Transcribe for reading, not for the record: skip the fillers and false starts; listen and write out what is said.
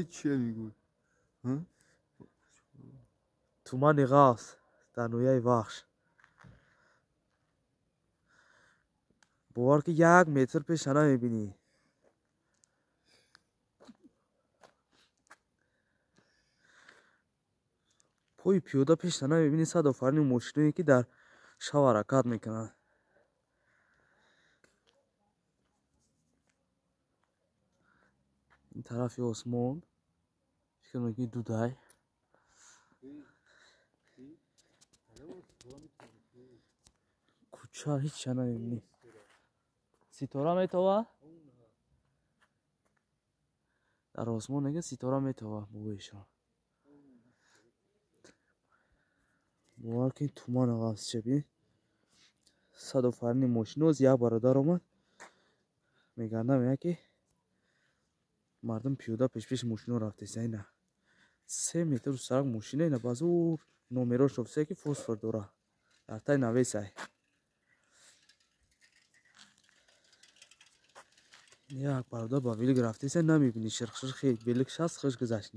Чия мегӯй? Тумани Ғафс дар ноҳияи Вахш. Бовар ки, як метр пеша намебинӣ. Пои пиёда пеша намебинӣ, сад офарини мошиное, ки дар шав ҳаракат мекунанд. Ин тарафи осмон фикр мекунӣ дудай. Кӯча ҳеча намебинӣ. Ситора метова дар осмон, нега ситора метова, бобоишон. Бовар кунед, туман ғафс шабин, сад офарини мошиноз. Як бародар омад, меганда, мега, ки мардум пиёда пешпеши мошино рафтеса. Ина 3 метр сарак мошина, ина ба зур номерош офисе, ки фосфор дора, дар тай навесай. Як бародар ба велик рафтеса, намебини, ширхширхи велик шаст хиш гузашт.